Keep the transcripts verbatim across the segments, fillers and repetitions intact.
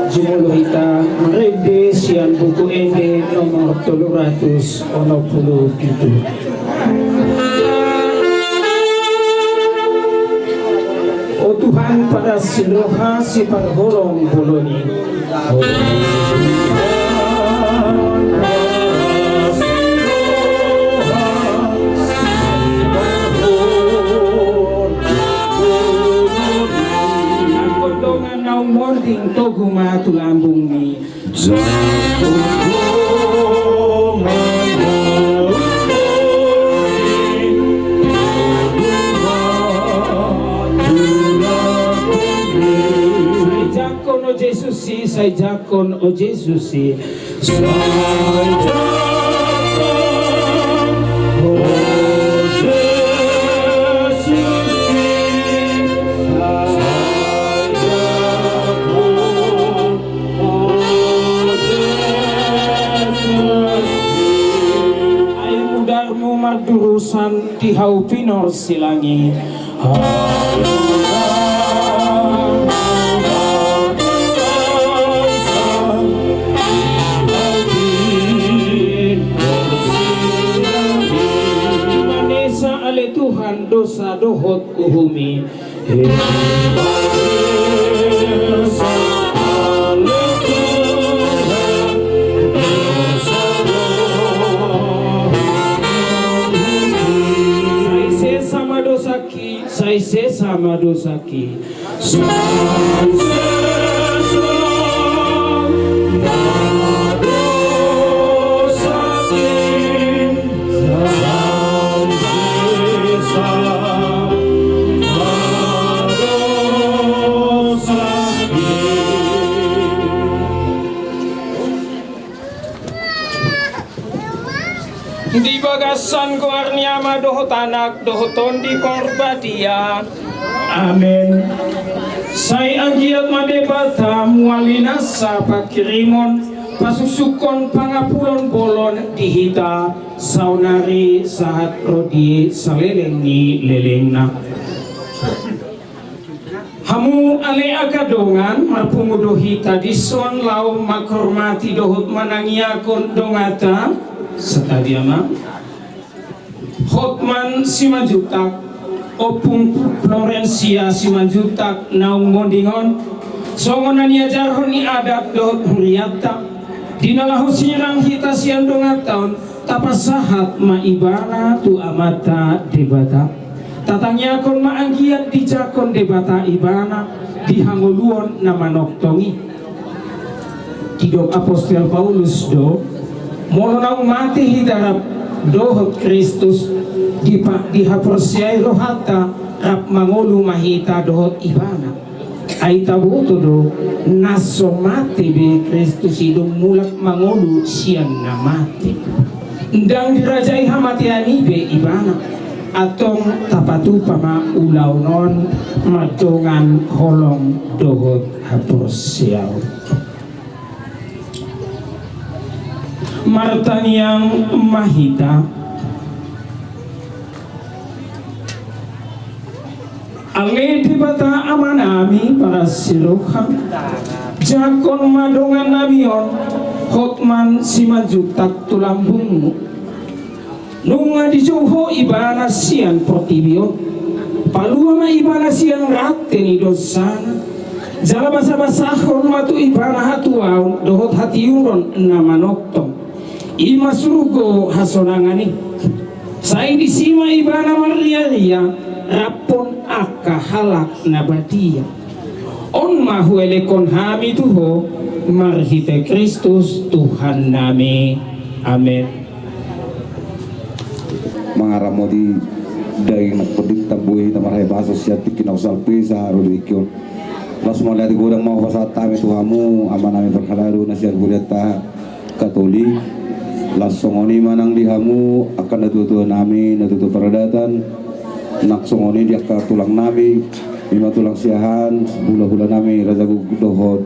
Jumolo hita marende sian Buku Ende nomor tolu ratus onom pulu pitu. O Tuhan, paras ni roha, siparholong bolon i. Anggo dongan naung monding, togu ma tu lambungmi. Sai jangkon, o Jesus i, sai jangkon, o Jesus i. Sai jangkon, o Jesus i. Sai jangkon, o Jesus i. Ai mudarmu mardurusan di hau pinorsilang i. Manesa ale Tuhan dosa dohot uhum i. Sai sesa ma dosa Sai sesa ma dosangki. Sai sesa ma dosangki. Sai sesa ma dosangki. Di bagasan goar ni Ama dohot Anak dohot Tondi Porbadia. Amen. Sai anggiat ma Debata mual ni nasa pangkirimon, pasuksukon, pangapulon bolon di hita saonari sahat ro di saleleng ni lelengna. Hamu ale angka dongan, marpungu do hita dison laho manghormati dohot manangiangkon donganta. Santabi ma. Hotman Simanjuntak, Ompung Florencia Simanjuntak naung monding on, songon na niajarhon ni adat dohot hurianta, di na laho sirang hita sian donganta on, tapasahat ma ibana tu Amanta Debata. Tatangiangkon ma anggiat dijangkon Debata ibana di hangoluon na manongtong i. Didok Apostel Paulus do, molo naung mate hita rap dohot Kristus, dipa-, dihaporseai rohanta, rap mangolu ma hita dohot ibana. Ai taboto do, na so mate be Kristus i do mulak mangolu sian na mate. Ndang dirajai hamatean i be ibana. Antong tapatupa ma ulaon on mardongan holong dohot haporseaon. Martangiang ma hita. Ale Debata Amanami paras ni roha, jangkon ma dongannami on, Hotman Simanjuntak tu lambungmu. Nunga dijou Ho ibana sian portibi on. Palua ma ibana sian rante ni dosana. Jala basabasahon ma tu ibana hatuaon dohot hatiuron na manongtong. I ma surgo hasonangan i. Sai disi ma ibana marriaria, raphon angka halak na badia. On ma huelekhon hami tu Ho, marhite Kristus Tuhannami. Amen. Mangaramoti daging nang tondinta, boi hita marhahipason sian tingki na salpu i sahat ro di tingki on. Laos mauliate godang ma hupasahat hami tu hamu, amanami parhalado na sian hurianta Katolik. Laos songon i ma nang di hamu angka natuatuanami, natuatua paradaton, nang songon i di angka tulangnami, i ma tulang Siahaan, hulahulanami Raja Guguk dohot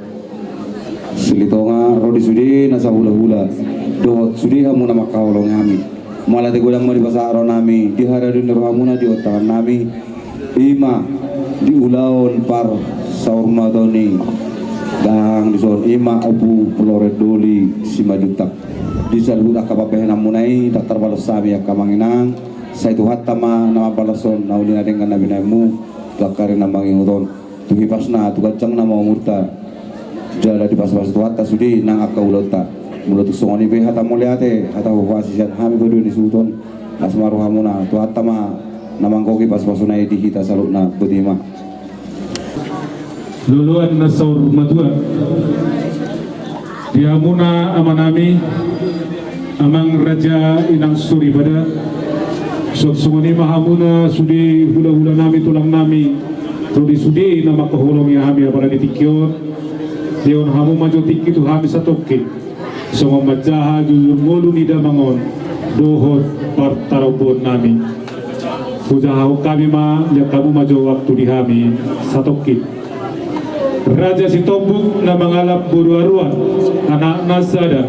Silitonga, ro di sude na sahulahula dohot sude hamu na mangkaholongi hami. Mauliate godang ma di pasahat rohanami di haradeon ni rohamuna di ontangannami, i ma di ulaon parsaurmatuaon i, Ima Ompu Lorendoli Simanjuntak. Di saluhut angka pambahenanmuna i, tarbalos hami angka amang inang. Sai Tuhanta ma na mambalashon na uli na denggan na binahenmu tu angka ari na mangihut on, tu hipasna, tu ganjangna ma umurta. Jala dipasupasu Tuhanta sude nang angka ulaonta. Molo tung songon i pe hata mauliate, hata huhuasi sian hami badia ni suhut on, asa ma rohamuna, Tuhanta ma na manggohi pasupasuna i di hita saluhutna. Botima. Loloan na saur matua. Di hamuna amanami, amang raja, inang soripada, suang songon i ma hamuna sude hulahulanami, tolahnami, ro di sude na mangkaholongi hami apala di tingki on. Lehon hamu ma jo tingki tu hami satongkin, songon manjaha jujur ngolu ni damang on dohot partaromboonnami. Hujahahon hami ma, lehon hamu ma jo waktu di hami satongkin. Raja Sitombuk na mangalap boru Aruan, anakna sada,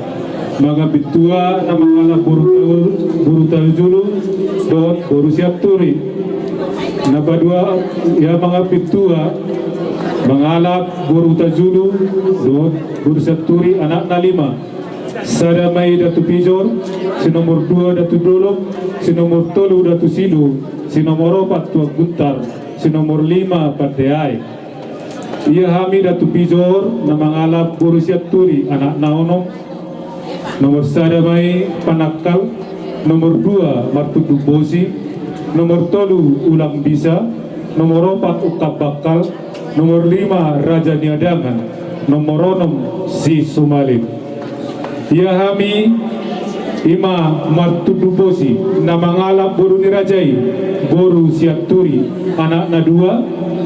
Mangapintua na mangalap boru, boru Tajulu dohot boru Sianturi. Na paduahon, ia Mangapintua mangalap boru Tajulu dohot boru Sianturi, anakna lima. Sada ma i Datu Pijor, si nomor dua Datu Dolok, si nomor tolu Datu Silu, si nomor opat Tuan Guntar, si nomor lima Pandeai. Ia hami Datu Pijor na mangalap boru Sianturi, anakna onom. Nomor sada ma i Panangkal, nomor dua Martunduk Bosi, nomor tolu Ulang Bisa, nomor opat Ungkap Bangkal, nomor lima Raja Niadangan, nomor onom Si Sumalin. Ia hami ima Martunduk Bosi na mangalap boru ni raja i, boru Sianturi, anakna dua.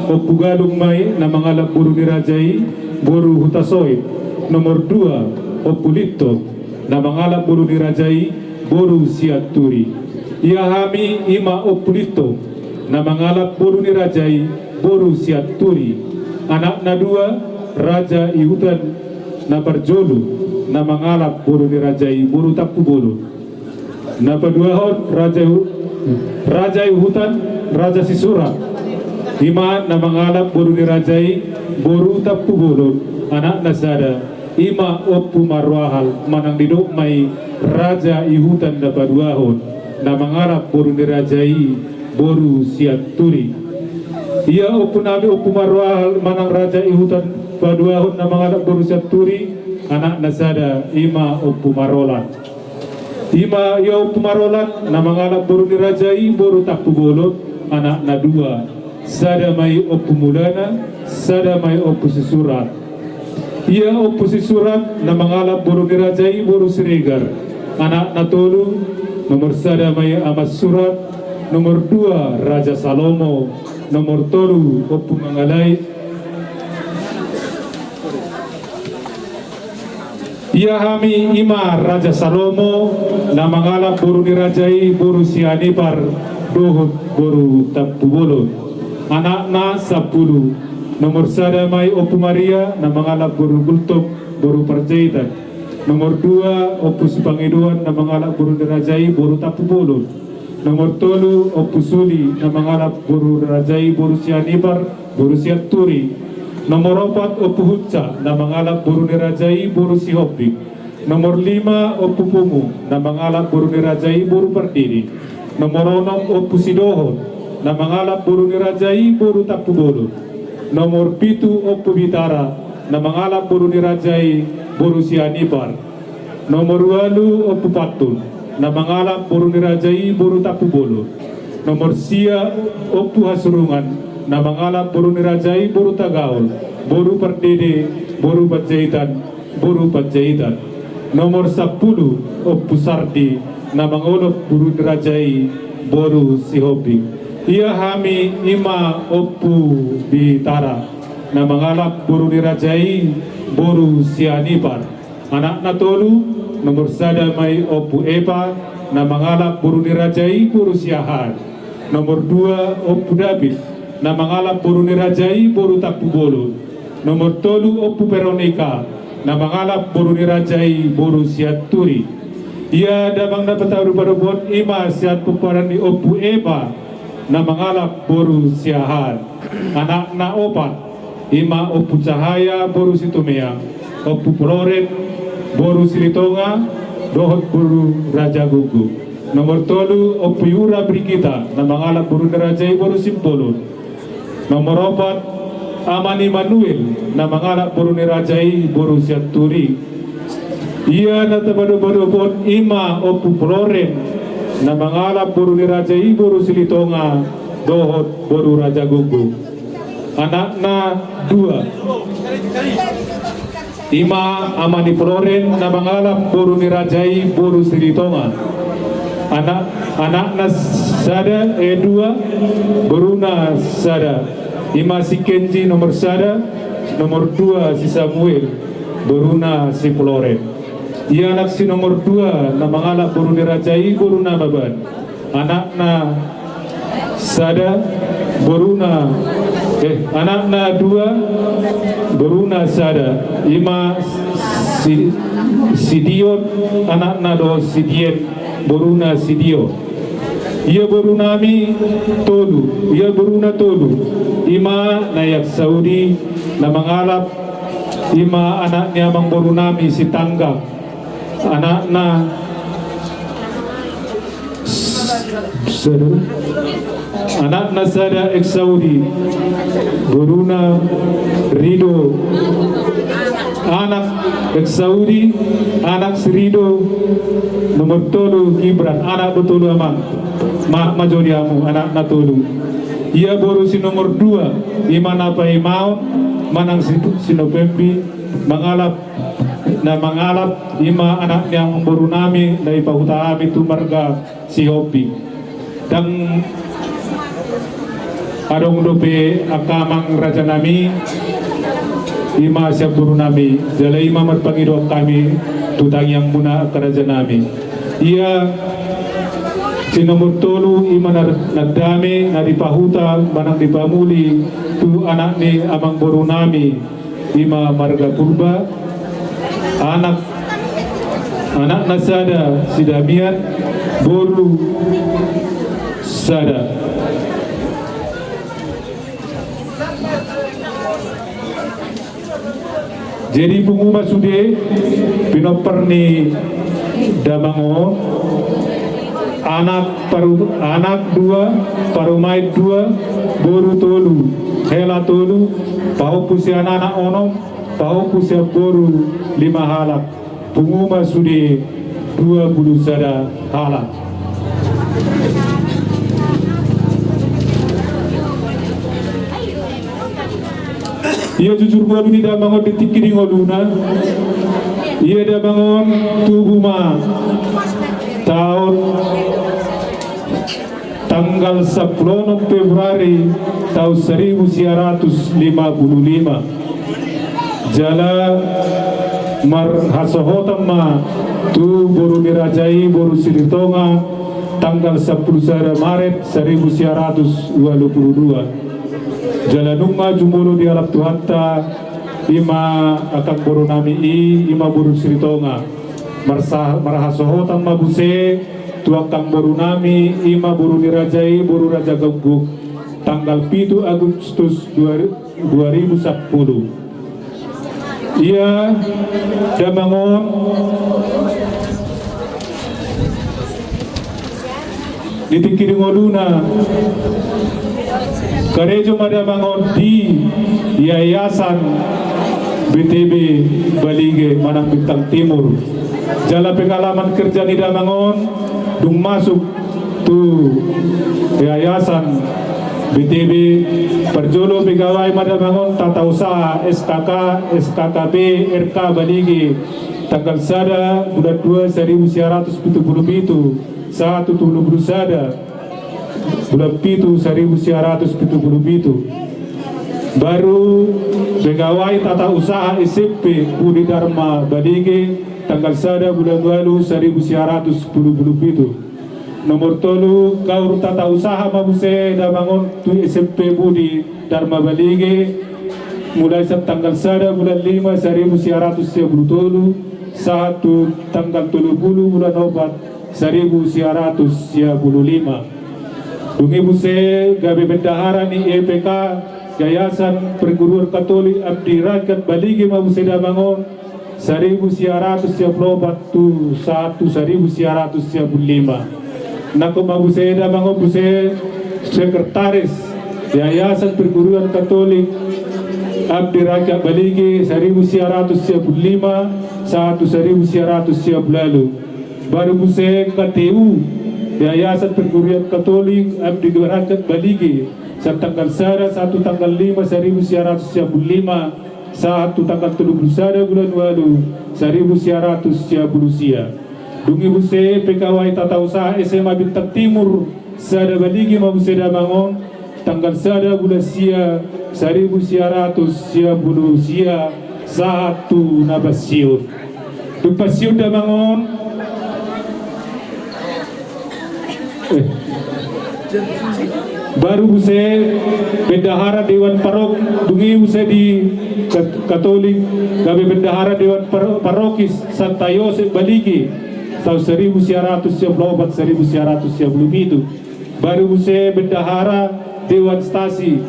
Ompu Galung ma i na mangalap boru ni raja i, boru Hutasoit. Nomor dua Ompu Lintong na mangalap boru ni raja i, boru Sianturi. Ia hami ima Ompu Lintong na mangalap boru ni raja i, boru Sianturi, anakna dua. Raja Ihutan na parjolo na mangalap boru ni raja i, boru Tampubolon. Na paduahon Raja Ihu-, Raja Ihutan, Raja Sisurat, ima na mangalap boru ni raja i, boru Tampubolon, anakna sada. Ima Ompu Marwahal manang didok ma i Raja Ihutan na paduahon na mangalap boru ni raja i, boru Sianturi. Ia ompunami Ompu Marwahal manang Raja Ihutan paduahon na mangalap boru Sianturi, anakna sada, ima Ompu Marolan. Ima ia Ompu Marolan na mangalap boru ni raja i, boru Tampubolon, anakna dua. Sada ma i Ompu Mulana, sada ma i Ompu Sisurat. Ia Ompu Sisurat na mangalap boru ni raja i, boru Siregar, anakna tolu. Nomor sada ma i Amat Surat, nomor dua Raja Salomo, nomor tolu Ompu Mangalait. Ia hami ima Raja Salomo na mangalap boru ni raja i, boru Sianipar dohot boru Tampubolon, anakna sampulu. Nomor sada ma i Ompu Maria na mangalap boru Gultom, boru Parjaitan. Nomor dua Ompu Sipangidoan na mangalap boru ni raja i, boru Tampubolon. Nomor tolu Ompu Suli na mangalap boru ni raja i, boru Sianipar, boru Sianturi. Nomor opat Ompu Hunca na mangalap boru ni raja i, boru Sihombing. Nomor lima Ompu Pungu na mangalap boru ni raja i, boru Pardede. Nomor onom Ompu Sidohon na mangalap boru ni raja i, boru Tampubolon. Nomor pitu Ompu Bitara na mangalap boru ni raja i, boru Sianipar. Nomor ualu Ompu Pantun na mangalap boru ni raja i, boru Tampubolon. Nomor sia Ompu Hasurungan na mangalap boru ni raja i, boru Tagaol, boru Pardede, boru Panjaitan, boru Panjaitan. Nomor sampulu Ompu Sardi na mangalap boru ni raja i, boru Sihombing. Ia hami ima Ompu Bitara na mangalap boru ni raja i, boru Sianipar, anakna tolu. Nomor sada ma i Ompu Epa na mangalap boru ni raja i, boru Siahaan. Nomor dua Ompu David na mangalap boru ni raja i, boru Tampubolon. Nomor tolu Ompu Veronika na mangalap boru ni raja i, boru Sianturi. Ia damang na pataru padobohon ima sian pomparan ni Ompu Epa na mangalap boru Siahaan, anakna opat. Ima Ompu Cahaya boru Situmeang, Ompu Floren, boru Silitonga, dohot boru Rajagukguk. Nomor tolu, Ompu Yura Brigita, na mangalap boru ni raja i boru Simbolon. Nomor opat, Aman Immanuel, na mangalap boru ni raja i boru Sianturi. Ia na tapadopadophon i ma Ompu Floren, na mangalap boru ni raja i boru Silitonga, dohot boru Rajagukguk. Anakna dua. I ma Aman Immanuel na mangalap boru ni raja i boru Silitonga. Anak, anakna sada, eh, dua, boruna sada. I ma si Kenji nomor sada, nomor dua si Samuel, boruna si Floren. Ia anak si nomor dua na mangalap boru ni raja i boruna Maban. Anakna sada, boruna, eh, anakna dua, boruna sada. I ma si, si Dion, anakna do si Dien, boruna si Dio. Ia borunami tolu, ia boruna tolu. I ma na i Arab Saudi, na mangalap, i ma anak ni amangborunami si Tanggang. Anakna sada, anakna sada Arab Saudi, boruna Rido, anak Arab Saudi, anak si Rido, nomor tolu Gibran, anak do tolu amang. Ma, ma jo di hamu, anakna tolu. Ia boru si nomor dua, i ma na paimaon, manang si, si Nopembi, mangalap, na mangalap, i ma anak ni amangborunami, na dipahuta hami tu marga Sihombing. Ndang adong dope angka amang rajanami, i ma sian borunami, jala i ma marpangidoan hami tu tangiangmuna angka rajanami. Ia si nomor tolu, i ma na, na dame, na dipahuta, manang dipamuli, tu anak ni amangborunami, i ma marga Purba, anak, anakna sada si Damian, boru sada. Jadi pungu ma sude pinompar ni damang on, anak paru-, anak dua, parumaen dua, boru tolu, hela tolu, pahompu sian anak onom, pahompu sian boru lima halak, pungu ma sude dua pulu sada halak. Ia jujur ngolu ni damang on di tingki di ngoluna. Ia damang on tubu ma taon tanggal sampulu onom Februari taon saribu sia ratus lima pulu lima. Jala marhasohotan ma tu boru ni raja i, boru Silitonga, tanggal sampulu sada Maret saribu sia ratus ualu pulu dua. Jala nunga jumolo dialap Tuhanta, i ma angka borunami i, i ma boru Silitonga. Marsa-, marhasohotan ma muse tu angka borunami, i ma boru ni raja i, boru Rajagukguk, tanggal pitu Agustus dua, dua ribu sampulu. Ia damang on di tingki di ngoluna, karejo ma damang on di Yayasan B T B Balige manang Bintang Timur. Jala pengalaman kerja ni damang on dung masuk tu Yayasan B T B, parjolo pegawai ma damang on tata usaha S K K, S K K B, R K Balige, tanggal sada bulan dua saribu sia ratus pitu pulu pitu, sahat tu tolu pulu sada bulan pitu saribu sia ratus pitu pulu pitu. Baru pegawai tata usaha S M P Budi Dharma Balige, tanggal sada bulan ualu saribu sia ratus tolu pulu pitu. Nomor tolu, kaur tata usaha ma muse damang on tu S M P Budi Dharma Balige, mulai sian tanggal sada bulan lima saribu sia ratus sia pulu tolu, sahat tu tanggal tolu pulu bulan opat saribu sia ratus sia pulu lima. Dung i muse gabe bendahara ni Y P K, Yayasan Perguruan Katolik Abdi Rakyat Balige ma muse damang on, saribu sia ratus sia pulu opat tu sahat tu saribu sia ratus sia pulu lima. Nangkok ma muse damang on muse sekretaris Yayasan Perguruan Katolik Abdi Rakyat Balige saribu sia ratus sia pulu lima sahat tu saribu sia ratus sia pulu ualu. Baru muse K T U Yayasan Perguruan Katolik Abdi Rakyat Balige, sian tanggal sada sahat tu tanggal lima saribu sia ratus sia pulu lima, sahat tu tanggal tolu pulu sada bulan ualu saribu sia ratus sia pulu sia. Dung i muse P K W Tata Usaha S M A Bintang Timur sada Balige ma muse damang on, tanggal sada bulan sia saribu sia ratus sia pulu sia, sahat tu na pensiun. Dung pensiun damang on, eh, baru muse bendahara dewan parok, dung i muse di Kat-, Katolik gabe bendahara dewan par-, parokis Santa Yosep Balige, taon saribu sia ratus sia pulu opat saribu sia ratus sia pulu pitu. Baru muse bendahara dewan stasi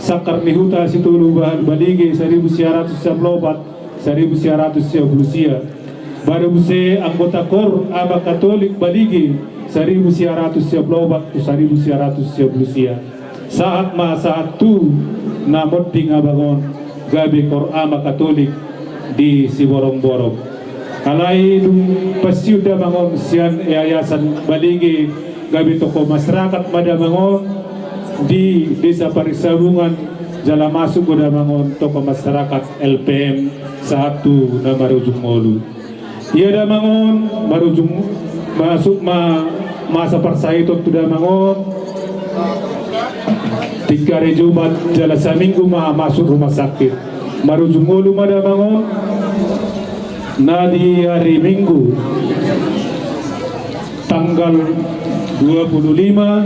Sangkar ni Huta Sitolu Balige saribu sia ratus sia pulu opat saribu sia ratus sia pulu sia. Baru muse anggota kor Amak Katolik Balige saribu sia ratus sia pulu opat tu saribu sia ratus sia pulu sia. Sahat ma sahat tu na monding abang on gabe kor Amak Katolik di Siborongborong. Alai dung pensiun damang on sian Yayasan Balige, gabe tokoh masyarakat ma damang on di Desa Parisabungan, jala masuk do damang on tokoh masyarakat L P M sahat tu na marujung ngolu. Ia damang on marujung, masuk ma masa parsahiton tu damang on. Tiga hari Jumat jala saminggu ma masuk rumah sakit. Marujung ngolu ma damang on na di hari Minggu tanggal dua puluh lima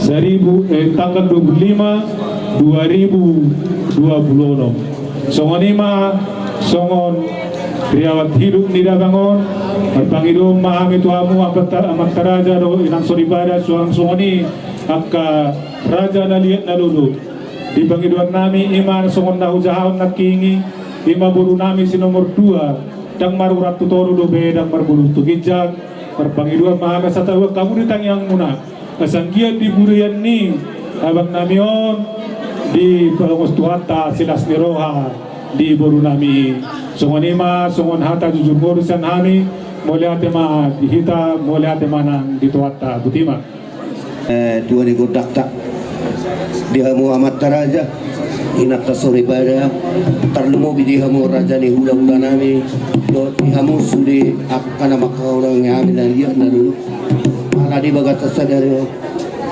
saribu, eh, tanggal dua puluh lima dua ribu dua puluh enam. Songon i ma songon riwayat hidup ni damang on. Marpangidoan ma hami tu hamu amanta, amanta raja dohot inanta soripada, suang songon i angka raja na liat na lolo. Di pangidoan nami i ma songon na hujahahon nangkin i, i ma boru nami si nomor dua, ndang marurat tu toru dope, ndang margulung tu ginjang. Marpangidoan ma hami asa tauhon hamu di tangiangmuna, asa anggiat di pudian ni abang nami on dipalongos Tuhanta silas ni roha di boru nami i. Songon i ma songon hata jujur ngolu sian hami. Mauliate ma di hita, mauliate ma nang di Tuhanta. Botima. Eh, tua ni gondangta, di hamu amanta raja, inanta soripada, tarlumobi di hamu raja ni hulahula nami, dohot di hamu sude angka na mangkaholongi hami na liat na lolo. Ala di bagasan sadari on,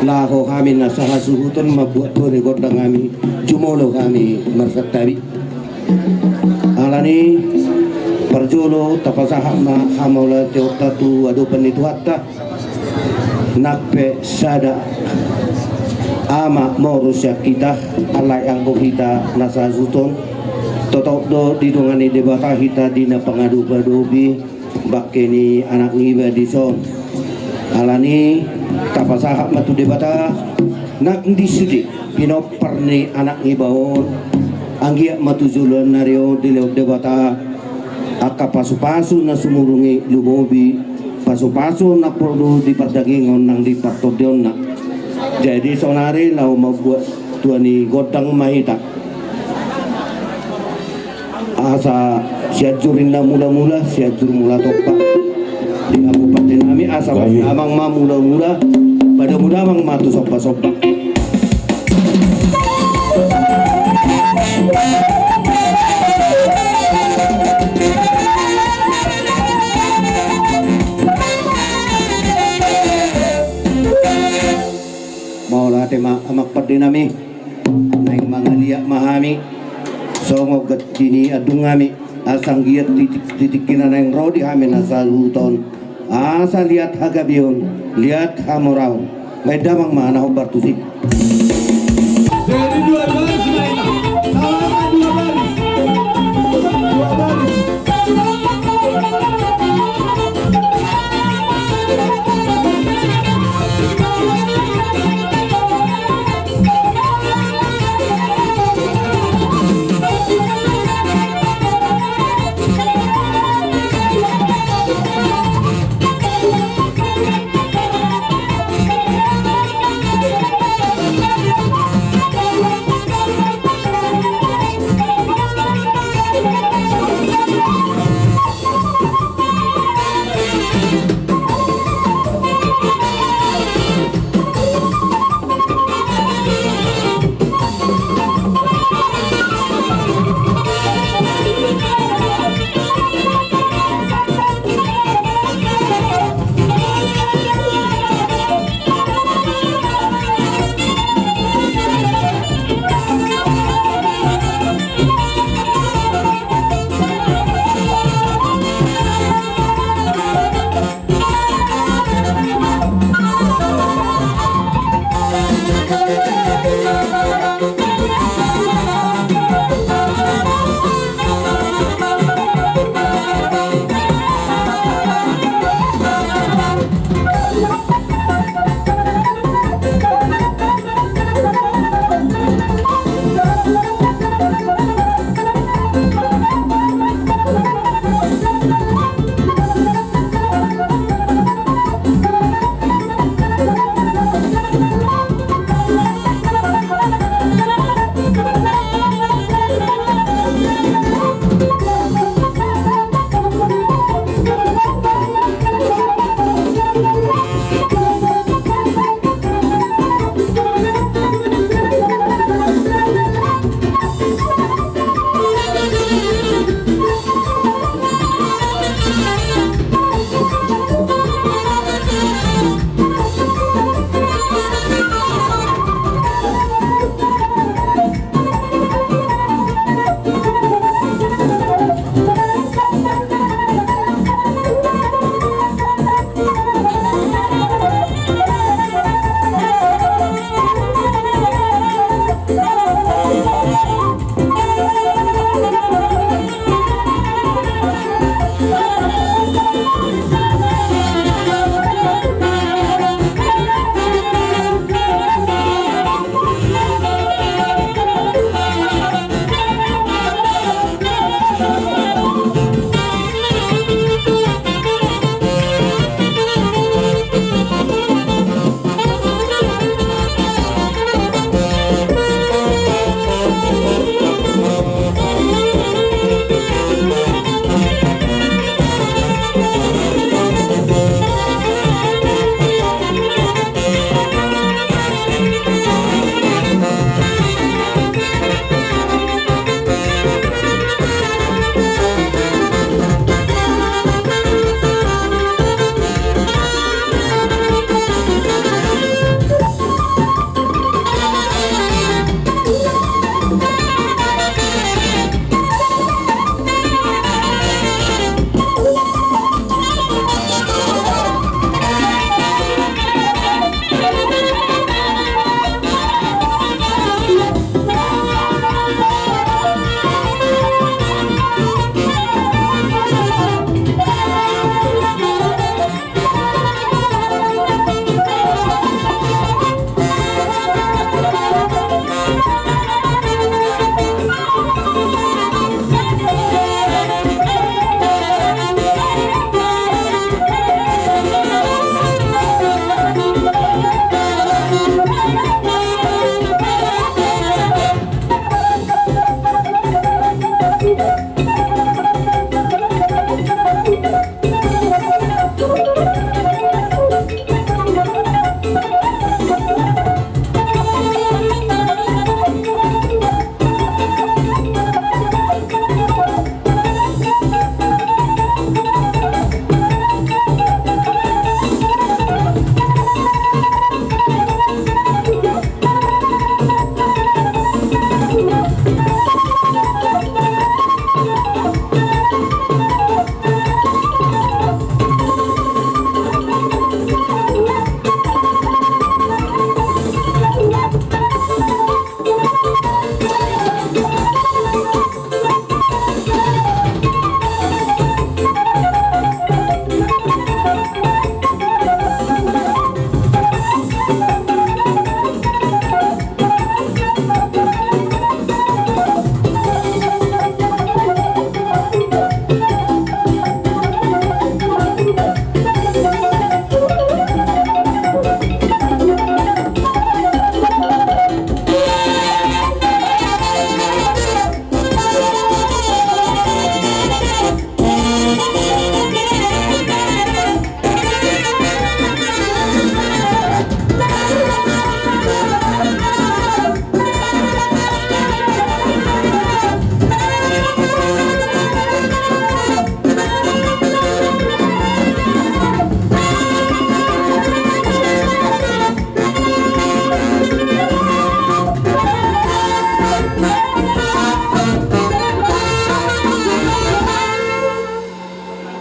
laho hami na sahasuhuton mambuat tua ni gondang hami, jumolo hami marsantabi. Alani parjolo tapasahat ma hamauliateonta tu adopan ni Tuhanta. Nang pe sada ama moru sian hita, alai anggo hita na sahasuhuton, totop do didongani Debata hita di na pangadopadopi bangke ni anak niba dison. Alani tapasahat ma tu Debata nang di sude pinompar ni anak niba on, anggiat ma tu joloan ni ari on dilehon Debata angka pasupasu na sumurung i lumobi pasupasu na porlu di pardagingon nang di partondionna. Jadi saonari laho mambuat tua ni gondang ma hita. Asa Sianjur inna mulamula, Sianjur mula tompa. Di hamu pande nami asa damang ma mulamula, pande mula damang ma tu sombasomba. Mauliate ma amang pande nami. Naeng mangaliat ma hami songon ganti ni andung nami, asa anggiat titik, titik na naeng ro di hami na saluhut on, asa liat hagabeon, liat hamoraon. Baen damang ma na hombar tusi. Jadi dua baris ma i. Salaman dua baris. Dua baris.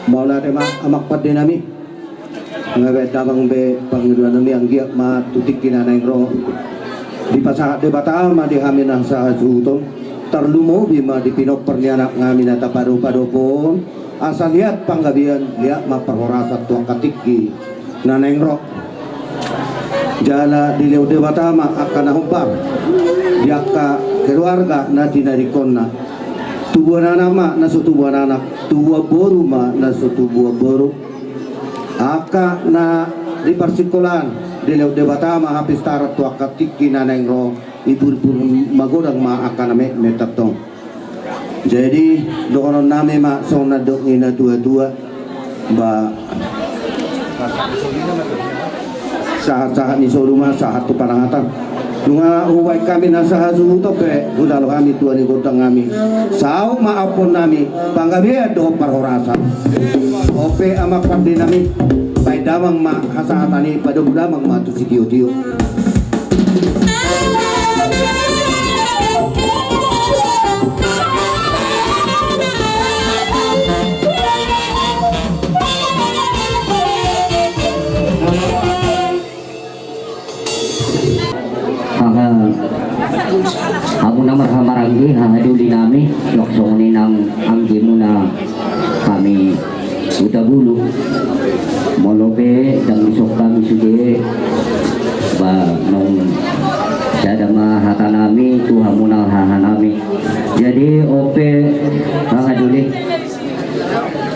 Mauliate ma amang pande nami. Nga baen damang be pangidoan nami, anggiat ma tu tingki na naeng ro dipasahat Debata ma di hami na sahasuhuton, tarlumobi ma di pinompar ni anak nami na tapadopadophon, asa liat panggabean, liat ma parhorasan tu angka tingki na naeng ro. Jala dilehon Debata ma angka na hombar di angka keluarga na tinadingkonna. Tubuan anak ma na so tubuan anak, tubuan boru ma na so tubuan boru. Angka na di parsingkolaan, dilehon Debata ma hapistaran tu angka tingki na naeng ro, iburbur magodang ma angka na metmet tongtong. Jadi dohonon nami ma songon na nidok ni na tuatua, ba sahatsahat ni solu ma sahat tu panangatan. Nunga hubaen hami na sahasuhuton pe, hujalo hami tua ni gondang nami. Saut ma ampon nami, panggabean dohot parhorasan. Ope amang pande nami, baen damang ma hasahatan i, padomu damang ma tu sitiotio. Haha, hamu na marhahamaranggi, hahadoli nami, dohot songon i nang anggimuna hami Hutabulu. Molo pe ndang dison hami sude, ba nunga sada ma hata nami tu hamu na haha nami. Jadi ope hahadoli,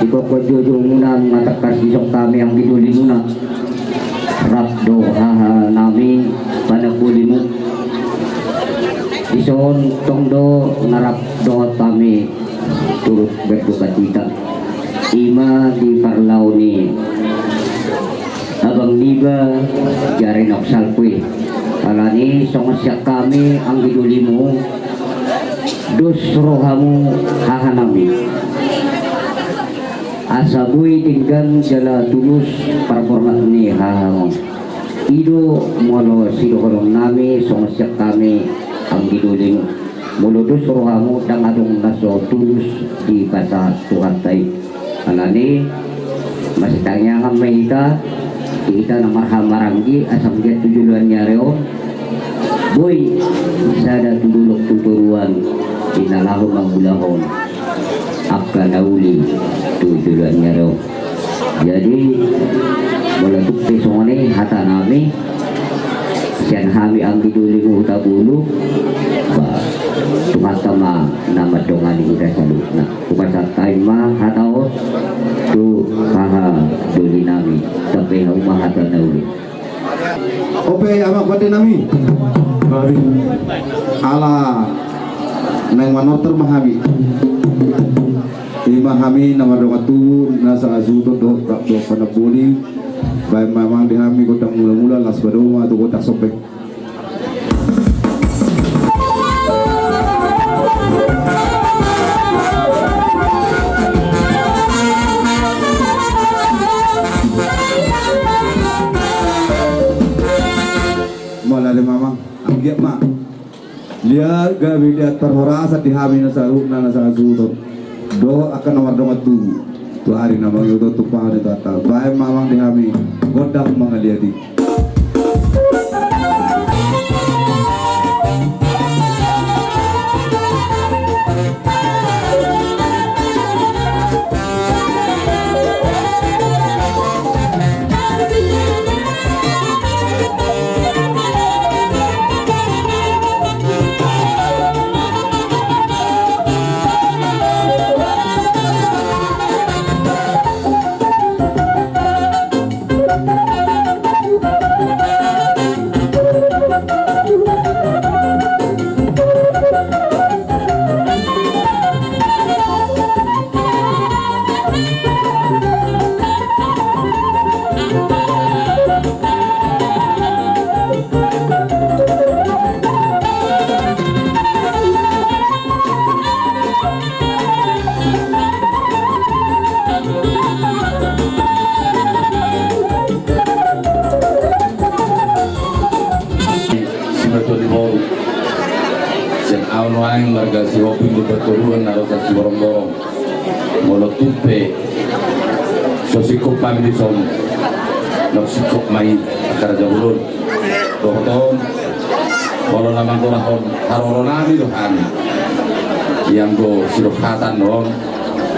di gokhon joujou muna, nunga tangkas dison hami anggidolimuna, rap do haha nami panambolimu. Dison tong do na rap dohot hami turut berdukacita. I ma di parlao ni abang niba jari na salpu i. Alani songon sian hami anggidolimu, dos rohamu haha nami. Asa boi denggan jala tulus parborhat ni hahamu. I do molo sidohonon nami songon sian hami anggidolimu. Molo dos rohamu, ndang adong na so tulus dipasahat Tuhanta i. Alani masitangiangan ma hita, di hita na marhahamaranggi, asa anggiat tu joloan ni ari on boi sada tu dolok tu toruan di na laho mangulahon angka na uli tu joloan ni ari on. Jadi molo tung pe songon i hata nami sian hami anggidolimu Hutabulu, ba Tuhanta ma na mandongani hita saluhutna. Hupasahat hami ma hata on tu hahadoli nami, tambai hamu ma hata na uli. Ope amang pande nami. Ala naeng manortor ma hami. I ma hami na mardongan tubu na sahasuhuton dohot, dohot panamboli. Baen ma amang di hami gondang mulamula, laos padomu ma tu gondang sombeng. Mauliate ma amang, anggiat ma liat gabe liat parhorasan di hami na saluhutna na sahasuhuton dohot angka na mardongan tubu tu ari na mangihut on, tumpahon ni Tuhanta. Baen ma amang di hami gondang mangaliat i. Simatua ni boru sian ahu nuaeng marga Sihombing di Patoruan, Narosa Siborongborong. Molo tung pe So singkop hami dison, nang singkop ma i angka raja bolon. Dohot on, molo na manggorahon haroro nami do hami, ianggo sidok hata on,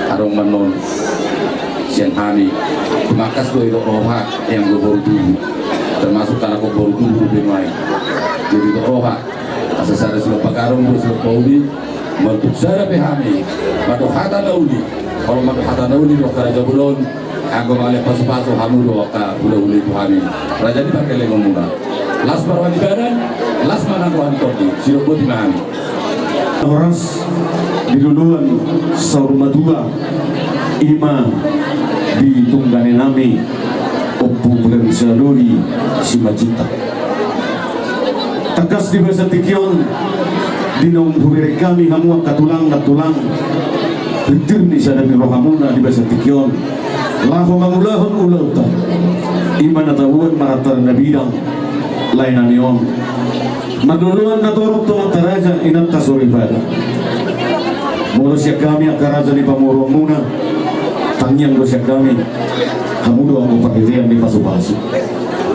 adong ma on sian hami. Tumangkas do i didok roha, ianggo boru tubu. Termasuk halak on boru tubu dope nuaeng. Jadi didok roha. Asa sada sidok pagarung, dua sidok pauli. Molo tung sada pe hami mandok hata na uli, olo mandok hata na uli do angka raja bolon, anggo mangalean pasupasu hamu do angka hulahula i tu hami, raja ni pargellengonmuna. Las ma roha ni badan, las ma nang roha ni tondi. Sidok boti ma hami. Horas di loloan saur matua, i ma di tunggane nami Ompu Bulan Sadari Simanjuntak. Tangkas di bagasan tingki on, di naung hubereng hami hamu angka tulang, nantulang, rintir ni sada ni rohamuna di bagasan tingki on, laho mangulahon ulaonta, i ma na taboan marantara na bidang, lae nami on. Marloloan na torop tu amanta raja, inanta soripada. Molo sian hami angka raja ni pamoruonmuna, tangiang do sian hami, hamu do anggo parhitean ni pasupasu.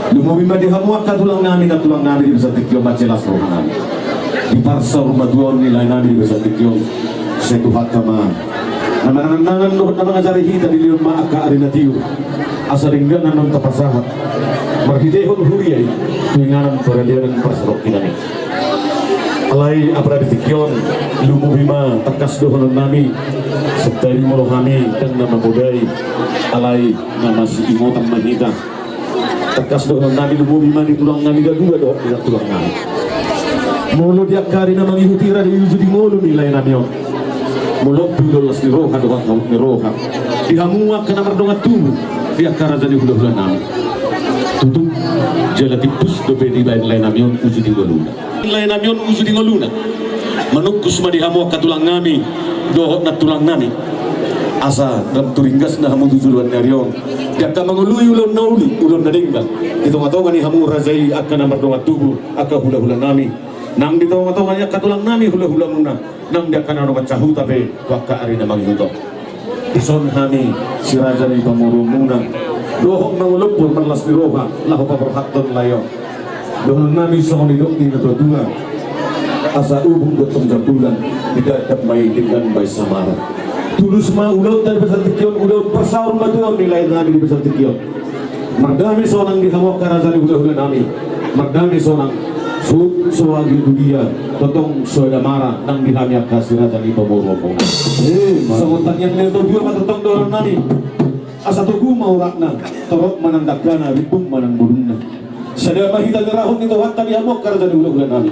Lumobi ma di hamu angka tulang nami, nantulang nami di bagasan tingki on, mansai las roha nami. Di parsaur matuaon ni lae nami di bagasan tingki on, sai Tuhanta ma na manangan dohot na mangajari hita, dilehon ma angka ari na tiur, asa denggan annon tapasahat marhitehon huria i tu inganan paradianan parsadongkinan i. Alai apala di tingki on, lumobi ma tangkas dohonon nami, santadi molo hami ndang na mamodai, alai na masiingotan ma hita. Tangkas dohonon nami, lumobi ma di tulang nami na dua dohot di nantulang nami. Molo di angka ari na mangihut i rade uju di ngolu ni lae nami on, molo pe ulaon las ni roha dohot hahut ni roha di hamu angka na mardongan tubu, di angka raja ni hulahula nami, tutu jala timpus dope dibaen lae nami on uju di ngoluna. Lae nami on uju di ngoluna. Manungkus ma di hamu angka tulang nami dohot nantulang nami, asa dang tu ringgasna hamu tu joloan ni ari on, di angka mangoloi ulaon na uli, ulaon na denggan di tongatonga ni hamu raja i angka na mardongan tubu, angka hulahula nami, nang di tongatonga ni angka tulang nami hulahulamuna, nang di angka na ro mansahuta pe tu angka ari na mangihut on. Dison hami si raja ni pamoruonmuna dohot mangulahon marlas ni roha laho paborhathon lae on. Dohonon nami songon nidok ni natuatua: Asa ubung dohot tong jambulan, didadap ma i denggan bahen samara. Tulus ma ulaonta di bagasan tingki on, ulaon parsaur matua ni lae nami di bagasan tingki on. Mardame sonang di hamu angka raja ni hulahula nami. Mardame sonang. Suhut so agia tu dia, tongtong so damara nang di hami angka si raja ni pamoruonmuna. Eh, ma- Songon tangiang ni natuatua ma tongtong dohonon nami. Asa togu ma uratna, torop ma nang dangkana, rimbung ma nang bulungna. Sada ma hita nirahut ni Tuhanta di hamu angka raja ni hulahula nami.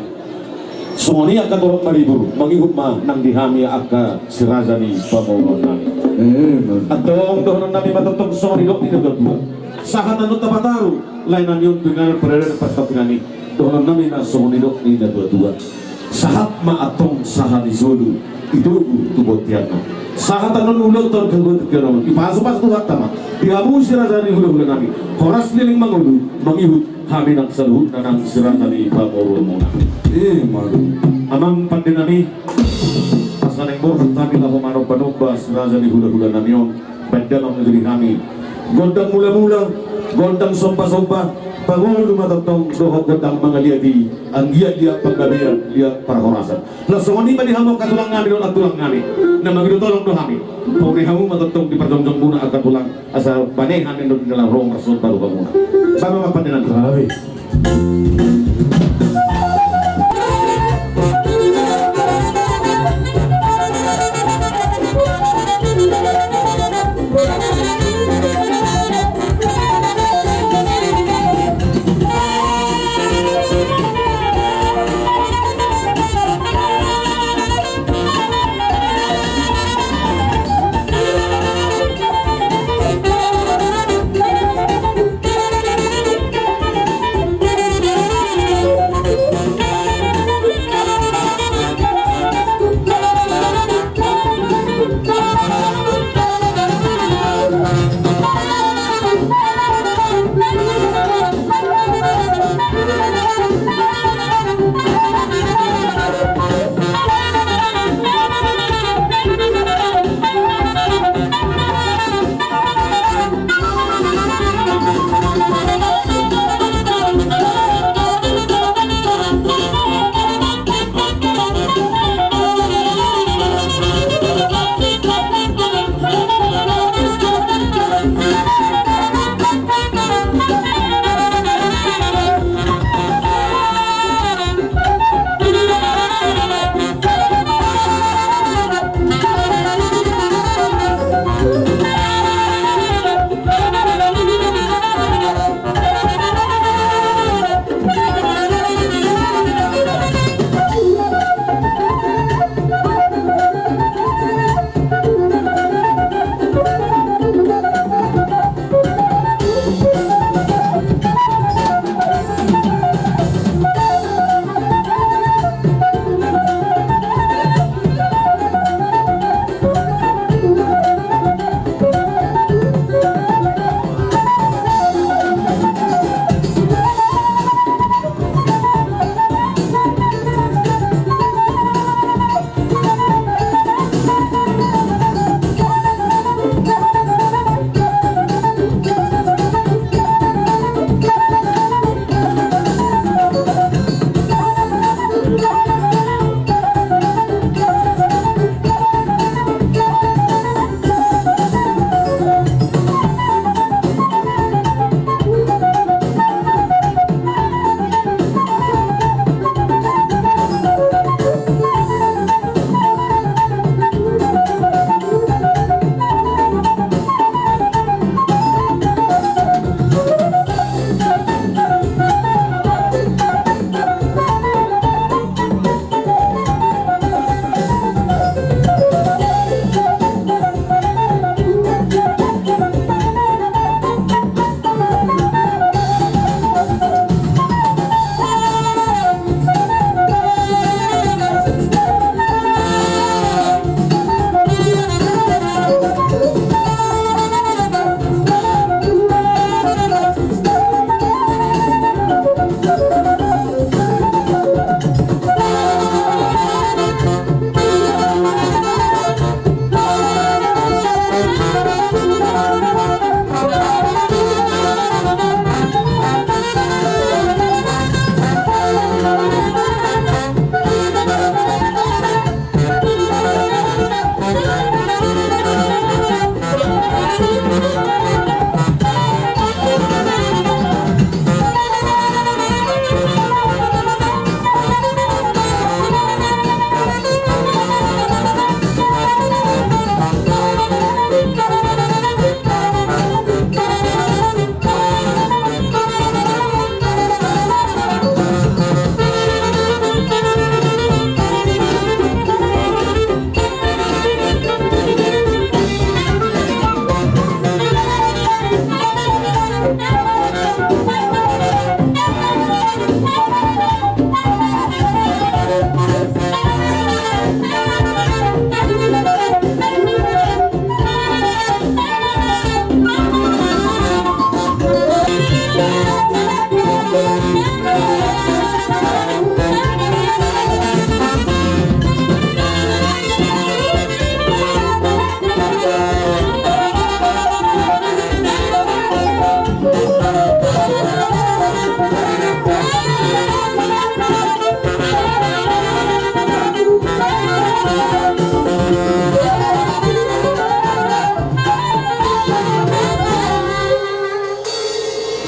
Songon i angka torop maribur, mangihut ma nang di hami angka si raja ni pamoruon nami. Eh, ma- Antong dohonon nami ma tongtong songon nidok ni natuatua: Sahat annon tapataru lae nami on tu inganan paradanan parsadongkinan i. Dohonon nami ma songon nidok ni natuatua: Sahat ma antong sahat ni solu, itogu tu bonteanna. Sahat annon ulaonta tu bontean on, dipasupasu Tuhanta ma di hamu si raja ni hulahula nami. Horas leleng mangolu mangihut hami nang saluhutna nang si raja ni pamoruonmuna. Eh, ma- Amang pande nami, asa naeng borhat hami laho manombanomba si raja ni hulahula nami on, baen damang ma jo di hami gondang mulamula, gondang sombasomba, pangolu ma tongtong dohot gondang mangaliat i, anggiat liat panggabean, liat parhorasan. Laos songon i ma di hamu angka tulang nami dohot nantulang nami, na mangido tolong do hami. Paune hamu ma tongtong di parjongjongmuna angka tulang, asa bane hami do di na laho marsogot tu hamuna. Baen ma pande nami.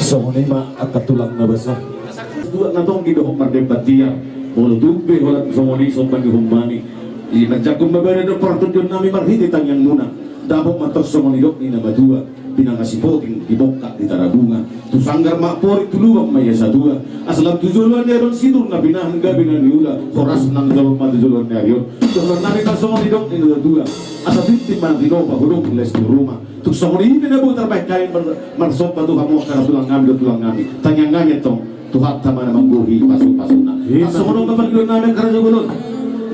Songon i ma angka tulang na basa. Tuak na tonggi dohot mardebat dia. Molo tung pe holan songon i somba ni hum nami, i manjangkon ma badan dohot partondion nami marhite tangiang muna. Dapot ma tong songon nidok ni na matua: Pinangan sipoting di bongkak di tarabunga. Tu sanggar ma amporik, tu lubang ma ia satua. Asa lam tu joloan ni ari on sidur na pinahan gabe na niula. Horas nang jolma tu joloan ni ari on. Dohonon nami ma songon nidok ni na matua: Asa tintin ma na tinopa, hudok les di ruma. Tung songon i pe na boi tarbahen hami mar-, marsomba tu hamu angka tulang nami dohot tulang nami. Tangiang nami antong Tuhanta ma na manggohi pasupasuna. Asa songon on ma pangidoan nami angka raja bolon.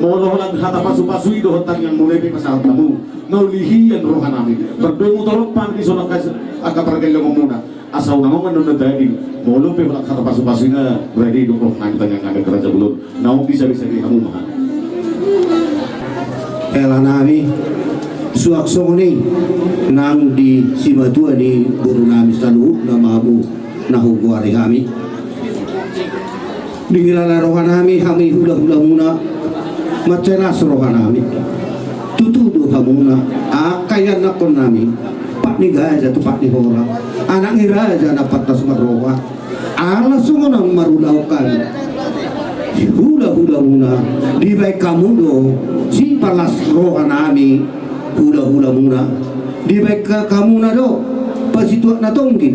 Molo holan hata pasupasu i dohot tangiang muna i pe pasahat hamu, na uli hian roha nami. Mardomu torop hami dison angka, angka pargellengon muna. Asa unang ongan do na tading. Molo pe holan hata pasupasu i na rade do roha nami, tangiang nami angka raja bolon. Naung bisa-bisa di hamu ma. Hela nami, suang songon i nang di simatua ni boru nami saluhutna ma hamu na hugoari hami. Dihilala roha nami hami hulahula muna, mansai las roha nami. Tutu do hamuna angka ianakkon nami, pat ni gaja tu pat ni hora, anak ni raja na pantas marroha. Ala songon on marulaon hami hulahula muna, dibahen hamu do sipalas roha nami hulahula muna, dibahen ha-, hamuna do pasituak na tonggi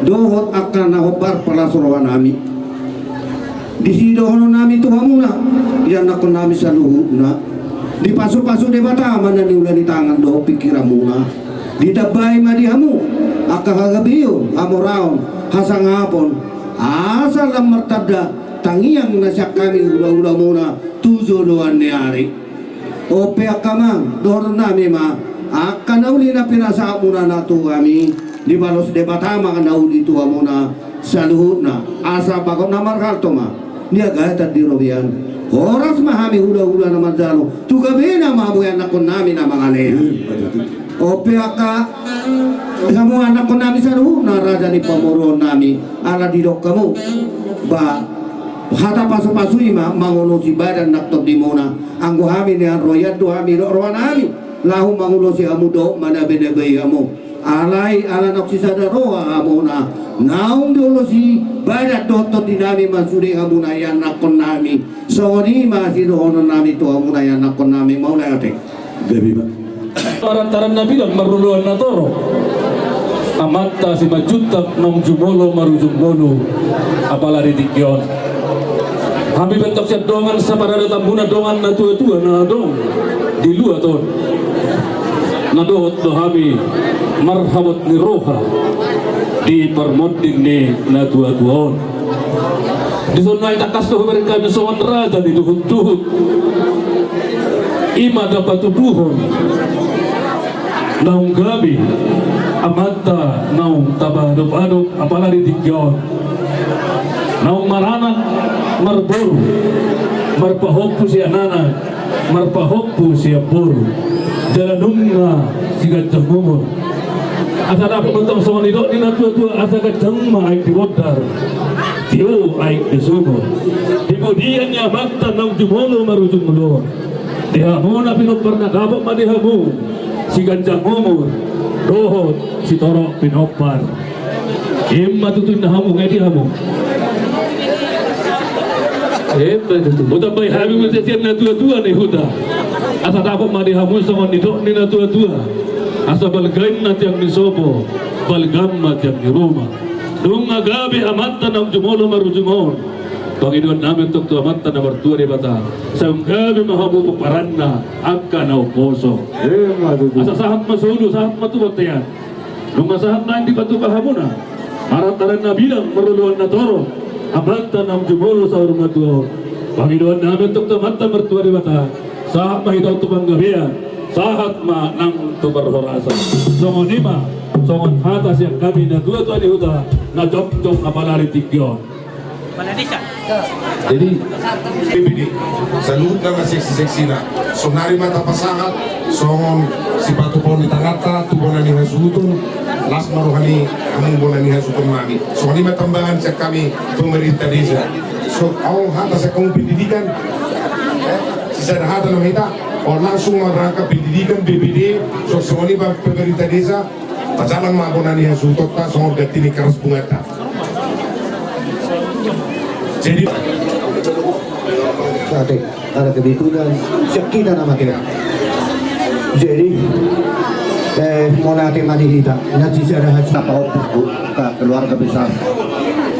dohot angka na hombar palas roha nami. Disi dohonon nami tu hamuna ianakkon nami saluhutna: Dipasupasu Debata ma na niula ni tangan dohot pingkiran muna. Ditambai ma di hamu angka hagabeon, hamoraon, hasangapon, asa lam martanda tangiang na sian hami hulahula muna tu joloan ni ari. On pe angka amang, dohonon nami ma, angka na uli na pinasahat muna na tu hami, dibalos Debata ma na uli tu hamuna saluhutna. Asa bagot na marhalto ma niagatan di robean. Horas ma hami hulahula na manjalo, tu gabena ma hamu ianakkon nami na mangalean. On pe angka hamu anakkon nami saluhutna, raja ni pamoruon nami, ala didok hamu, ba hata pasupasu i ma mangolosi badan nang tondimuna. Anggo hami nian roian do hami dok roha nami laho mangulosi hamu dohot manabenabei hamu. Alai ala naung sisada roha hamuna, naung diulosi badan dohot tondi nami ma sude hamuna ianakkon nami. Songon i ma sidohonon nami tu hamuna ianakkon nami, mauliate. Gabe ma. Parantaran na bilang marluluan na torop, amanta Simanjuntak naung jumolo marujung ngolu apala di tingki on. Hami pe antong sian dongan saparadatanmuna, dongan na tuatua na adong di luat on, na dohot do hami marhabot ni roha di parmonding ni na tuatua on. Dison nai tangkas do hubereng hami songon raja ni duhutduhut. I ma na patuduhon naung gabe amanta naung taba adopadop apala di tingki on, naung maranak marboru, marpahompu sian anak, marpahompu sian boru, jala nunga siganjang umur. Asa dapot ma antong songon nidok ni na tuatua: Asa ganjang ma aek di bondar, tio aek di sumur. Di pudian ni amanta naung jumolo marujung ngolu on, di hamu na pinompar na dapot ma di hamu siganjang umur dohot sitorop pinompar. I ma tutu inna hamu, nga i di hamu. I ma tutu. Hutambai hami muse sian na tuatua ni huta, asa dapot ma di hamu songon nidok ni na tuatua: Asa balga inna tiang ni sopo, balga ma tiang ni ruma. Nunga gabe amanta naung jumolo marujung on, pangidoan nami antong tu Amanta na martua Debata, sai gabe ma hamu pomparanna angka na umposo. I ma tutu. Asa sahat ma solu, sahat ma tu bontean. Nunga sahat nai dipatupa hamuna parantaran na bilang marluluan na torop, amanta naung jumolo saur matua on. Pangidoan nami antong tu Amanta martua Debata, sahat ma hita on tu panggabean, sahat ma nang tu parhorasan. Songon i ma songon hata sian hami na tuatua ni huta na jongjong apala di tingki on. Jadi, B P D, saluhutna ma seksi-seksina. Sonari ma tapasahat songon sipatupaon ni tanganta tu bona ni hasuhuton. Las ma roha ni hamu bona ni hasuhuton nami. Songon i ma tambangan sian hami pemerintah desa. So, adong hata sian hamu pendidikan. Sisada hata nama hita. O, langsung ma rangka pendidikan, B P D, so, songon i ma pemerintah desa. Pajalang ma bona ni hasuhutonta songon ganti ni karas bunganta. Jadi, ada kebetulan sekitar nama dia. Jadi, eh, mau nanti mandi kita, nanti saya ada hasil. Apa, ke keluarga besar.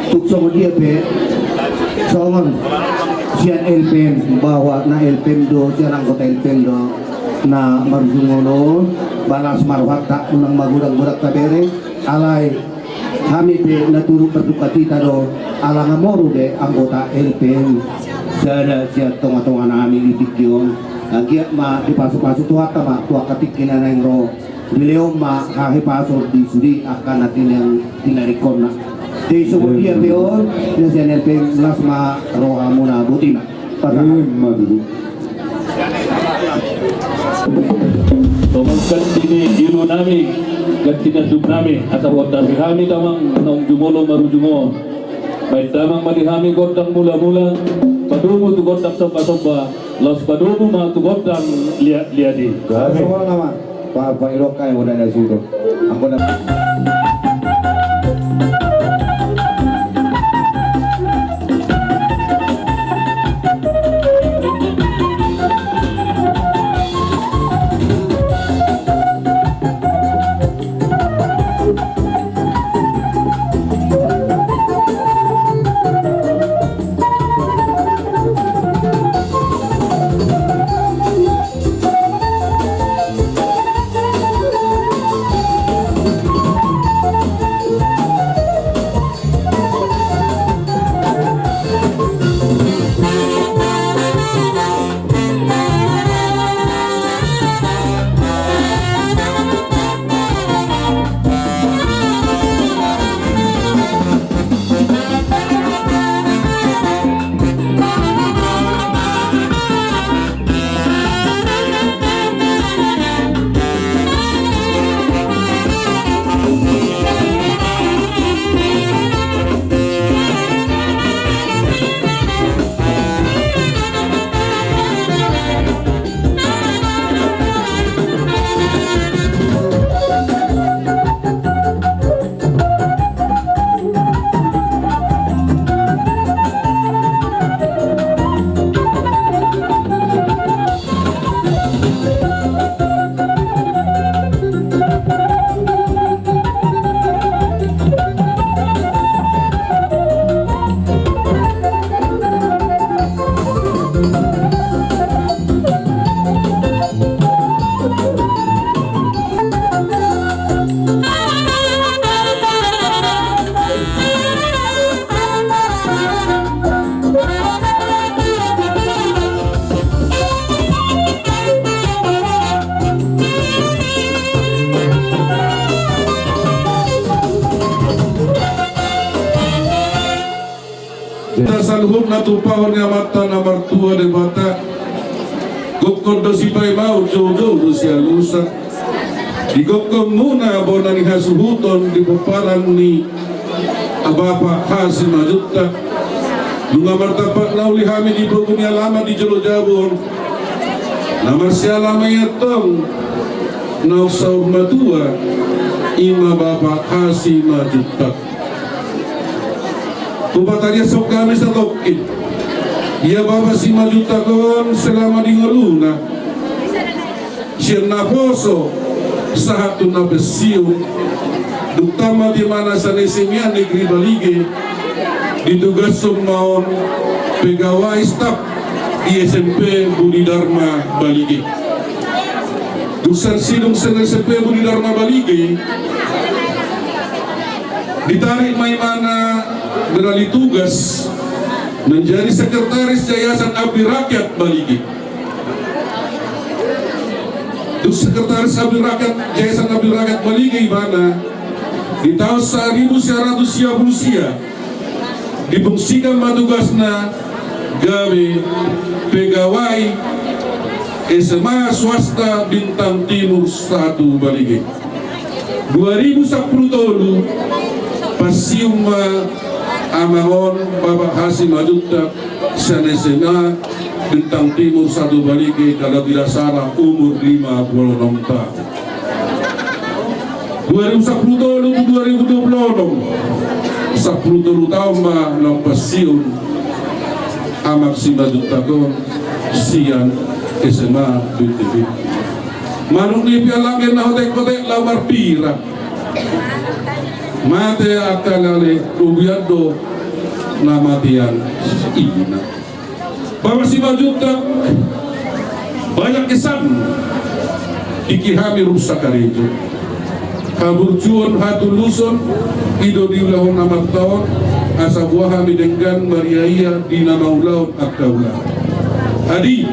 Tung songon dia pe, songon sian L P M, bahwa na L P M do, sian anggota L P M do na marujung olo, balas ma rohanta, unang magodang-godang tabereng, alai hami pe na turut berdukacita do, ala nga moru be anggota L P M sada sian tonga-tonga nami di tingki on. Anggiat ma dipasu-pasu Tuhanta ma tu angka tingki na naeng ro. Dilehon ma hahipason di sude angka na tinaringkonna. Jadi songon dia pe on, na sian L P M, las ma rohamuna, boti ma. Pasahat. Ima tutu. Tomang ganti ni julu nami, ganti ni sub nami, asa huondasi hami damang naung jumolo marujung on. Baen damang ma di hami gondang mula-mula, padomu tu gondang somba-somba, laos padomu ma tu gondang liat-liat i. Gabe. Songon nama. Pa, pa, idok kai modal na sudo. Anggo na Saluhutna tumpahon ni Amanta na martua Debata. Gokhon do sipaimaon, joujou do sialusan. Di gokhonmuna bona ni hasuhuton di pomparan ni Bapa Hasimanjuntak. Nunga martampak na uli hami di pogu ni alaman di jolo jabu on. Na marsialaman i antong naung saur matua, ima Bapa Hasimanjuntak. Hupatariashon hami satongkin. Ia Bapa Simanjuntak on selama di ngoluna, sian naposo sahat tu na pensiun, dung tamat imana sian S M A Negeri Balige, ditugashon ma on pegawai staf di S M P Budi Dharma Balige. Dung sian sidung sian S M P Budi Dharma Balige, ditarik ma imana beralih tugas menjadi sekretaris Yayasan Abdi Rakyat Balige. Dung sekretaris Abdi Rakyat, Yayasan Abdi Rakyat Balige ibana, di taon saribu sia ratus sia pulu sia, difungsikan ma tugasna gabe pegawai S M A swasta Bintang Timur satu Balige. Dua ribu sampulu tolu, pensiun ma amang on, Bapa Hasimanjuntak, sian S M A Bintang Timur satu Balige, kalau tidak salah umur lima pulu onom taon. Dua ribu sampulu tolu tu dua ribu dua pulu onom. Sampulu tolu taon ma naung pansihon Amang Simanjuntak on sian S M A B T B. Manuk ni pialang na hotek-hotek laho marpira. Mate angka lale, ubian do na matean ina. Bapak Simanjuntak, banyak kesan di hami rusak karejo. Haburjuon, hatuluson, i do diulahon amanta on, asa boha hami denggan mariaia di na mangulahon angka ulaon. Adi,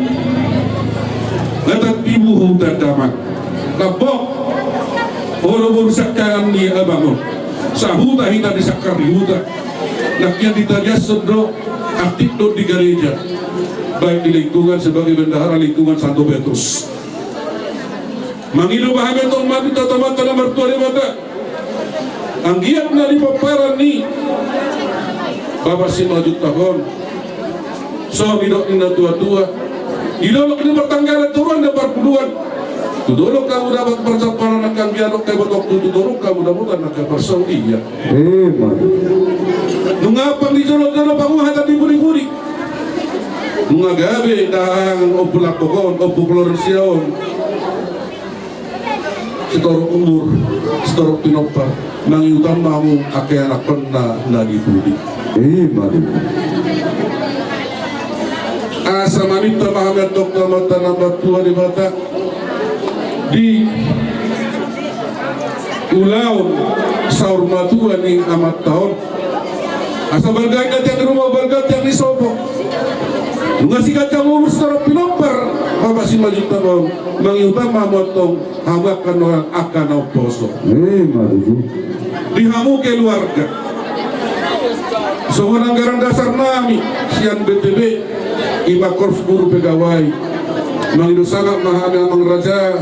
na tantibu huta damang. Lambok, olo boru sangkanan ni abang on. Sahuta hita di sangkar ni huta. Nangkin di tariason do, aktif do di gareja. Baik di lingkungan sebagai bendahara lingkungan Santo Petrus. Mangido ma hami antong ma tu Amanta na martua Debata. Anggiat na di pomparan ni Bapak Simanjuntak on. Songon nidok ni na tua-tua. Di dolok ni martanggalan toruan dan parpuluan. Tu dolok hamu dapotan parsampalan, angka anggi adong hamu dapotan tu toru, hamu dapotan angka parsaulian. Ima. Nunga ampang di jolo-jolo, panguhatan di pudi-pudi. Nunga gabe dahahangan Ompu Lambok on, Ompu Florensia on. Sitorop umur, sitorop pinompar, mangihuthon ma hamu angka ianakhonna na di pudi. Ima. Asa maminta ma hami antong tu Amanta na martua Debata di ulaon saur matua ni amanta on. Asa balga inna tiang ni ruma, balga tiang ni sopo. Nunga siganjang umur, sitorop pinompar, Bapak Simanjuntak on, mangihuthon ma hamu antong, hamu angka na, angka na umposo. Ima tutu. Di hamu keluarga. Songon anggaran dasar nami sian B T B, ima korps guru pegawai. Mangido sangap ma hami Amang Raja.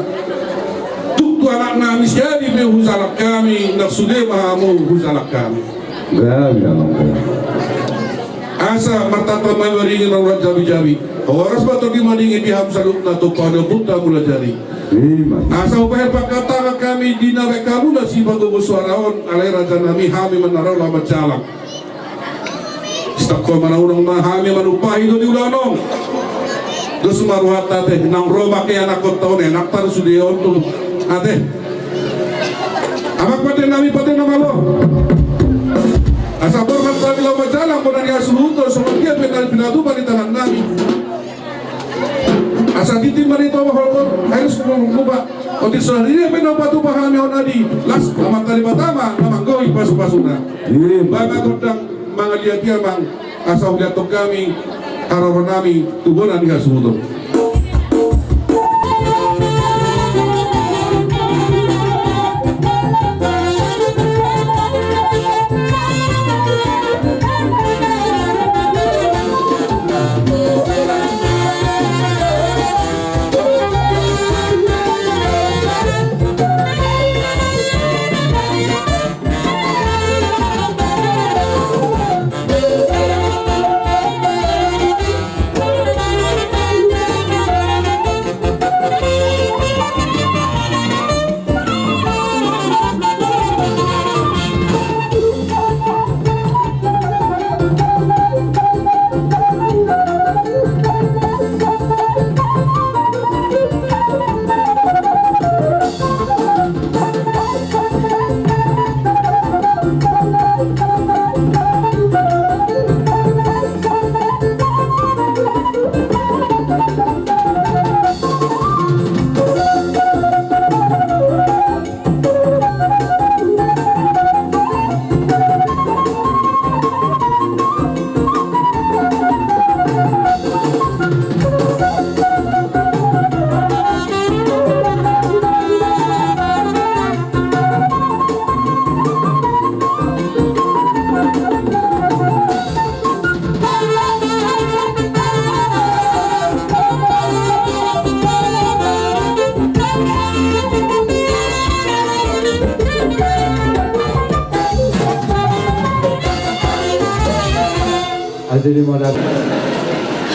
Tung tu anak nami si Adi pe hujalang hami, nang sude ma hamu hujalang hami. Gabe, Amang. Asa martata ma i maringi na ro jabi-jabi. Horas ma tondi maringi di hamu saluhutna, tu pahompunta mulajadi. Ima. Asa hupaherbang tangan hami di na baen hamuna sipagogo suara on, alai raja nami, hami ma na ro laho manjalang. Sitangko manaunang ma hami manumpahi do di ulaon on. Dos ma rohanta ate, nang ro ma angka ianakhonta on, enak tar sude on tu. Ate. Amang pande nami, pande na malo. Asa borhat hami laho manjalang, bona ni hasuhuton, songon dia pe na pinatupa ni tangan nami. Asa tintin ma di toba holhol, air sumur lupa. Otik songon dia pe na patupa hami on adi. Las, Amanta Debata ma na manggohi pasu-pasuna. Ima. Baen ma gondang mangaliat i, Amang. Asa huliathon hami haroro nami tu bona ni hasuhuton.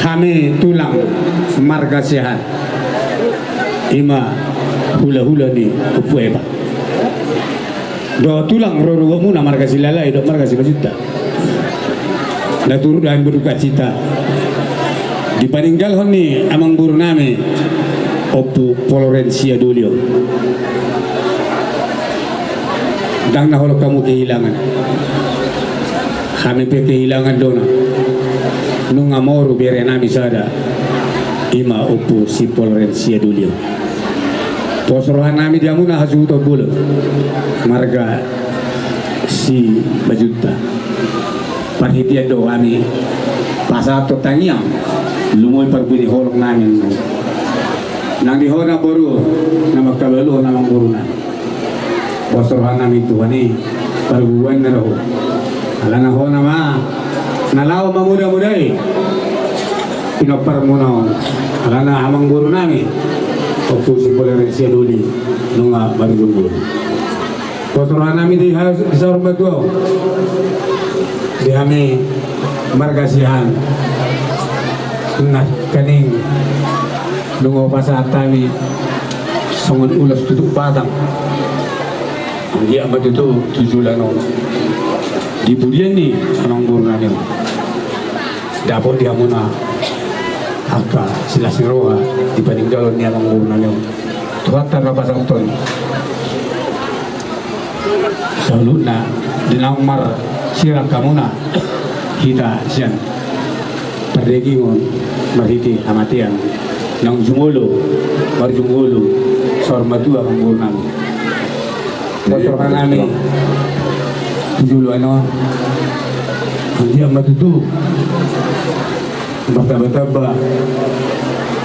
Hami tulang marga Siahaan, ima hula-hula ni Ompu Eba. Dohot tulang rorobotmuna marga Silalahi dohot marga Simanjuntak. Turut hami berdukacita di paninggalhon ni amangboru nami Ompu Florensia Dulio. Ndang na holong hamu kehilangan. Hami pe kehilangan do na. Nunga moru bere nami sada, ima Ompu si Florensia Dulio. Pos roha nami di hamuna hasuhuton bolon marga Simanjuntak. Parhitean do hami pasahathon tangiang, lumobi parbue ni holong nami. Nang di hona boru na mangkabaluhon amangboru nami. Pos roha nami Tuhan i, pargogoi na roha. Alana hona ma na laho mamodamodai pinomparmuna on. Alana amangboru nami Ompu si Florensia Dulio nunga marujung boru. Pos roha nami di ha-, di saur matua on, di hami marga Siahaan. Nangkaning nunga hupasahat hami songon ulos tutup batang. Anggiat ma tutu tu joloan on, di pudian ni amangboru nami on, dapot di hamuna angka silas ni roha di paninggalhon ni amangboru nami on. Tuhanta ma pasahathon saluhutna di naung marsirang hamuna hita sian pardagingon marhite hamatean, naung jumolo marjumolo saur matua amangboru nami. Pos roha nami tu joloan on, anggiat ma tutu martambatamba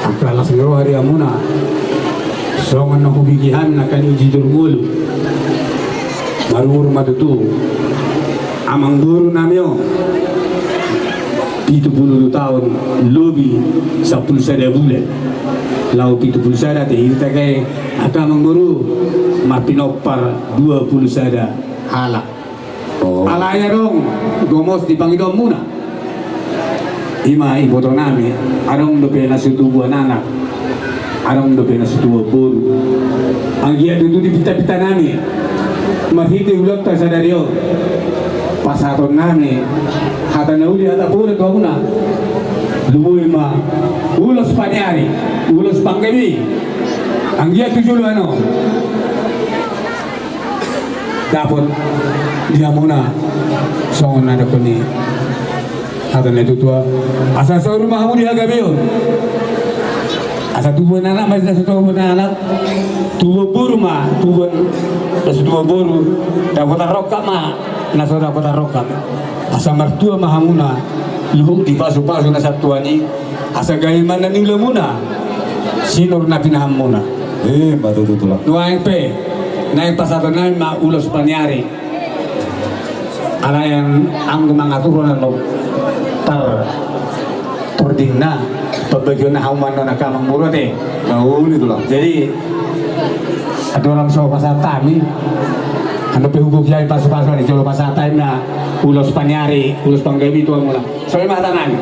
angka las ni roha di hamuna. Songon na hubege hami nangkaning jujur ngolu, marumur ma tutu amangboru nami on pitu pulu taon lobi sampulu sada bulan. Laho pitu pulu sada te, hita angka amangboru marpinompar dua pulu sada halak. Alai adong gomos di pangidoanmuna. Ima iboto nami, adong dope na so tubuan anak, adong dope na so tubuan boru. Anggiat tutu di pintapinta nami marhite ulaonta sadari on, pasahaton nami hata na uli, hata poda tu hamuna. Lumobi ma ulos paniari, ulos panggabean. Anggiat tu joloan on dapot di hamuna songon na didok ni hata ni natuatua. Asa saur ma hamu di hagabeon. Asa tubuan anak ma na so tubuan anak, tubuan boru ma, tubuan na so tubuan boru, dapotan rongkap ma na so dapotan rongkap. Asa martua ma hamuna luhut di pasupasu na santuan i. Asa gabe ma na niulamuna sinur na pinahanmuna. Ima tutu, Tulang. Nuaeng pe naeng pasahaton nami ma ulos paniari. Alai anggo mangaturhon annon tar tordingna pambagionna, hamu ma annon angka amangboru ate. Mauli, Tulang. Jadi andorang so pasahat hami, andorang pe huboto hami pasupasu, jolo pasahat hami ma ulos paniari, ulos panggabean tu hamuna. Songon i ma hata nami.